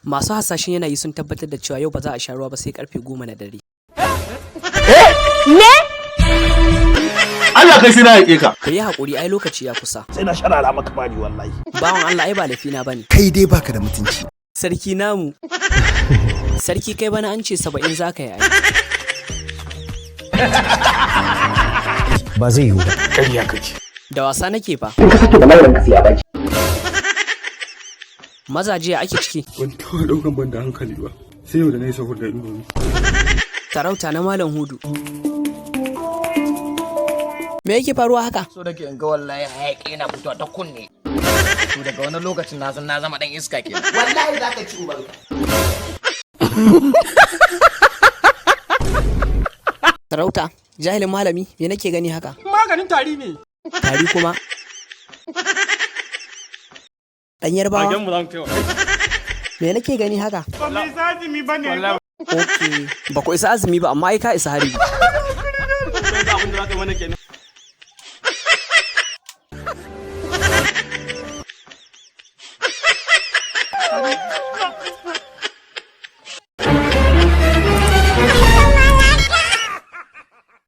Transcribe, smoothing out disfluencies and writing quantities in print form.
Masu hasashen yanayi sun tabbatar da cewa yau ba za a sha ruwa ba sai karfe 10 na dare. Me? Allah kai sai na yaƙe ka. Ku yi haƙuri, ai lokaci ya kusa. Sai na sharara maka bani wallahi. Bawan Allah, ai ba laifina bane. Kai dai baka da mutunci. Sarki namu. Sarki, kai bana an ce 70 za ka yi ai. Ba zai yiwu ba. Ƙarya kake. Da wasa nake fa. In ka sake da ranka sai ya baci. Mazaje, ake ciki. Ban taɓa ɗaukan ban da hankali ba sai yau da na yi sahur da indomi. Sarauta na Malam Hudu. Me yake faruwa haka? So nake in ga wallahi hayaki yana fitowa ta kunne. To daga wani lokacin na san na zama dan iska ke. Wallahi za ka ci ubanka. Sarauta, jahilin malami, me nake gani haka? Maganin tari ne. Tari kuma. Dan Yarbawa, mu za mu kai. Me nake gani haka? Ba mu isa azumi ba ne. Okay. Ba ku isa azumi ba, amma ai ka isa hari.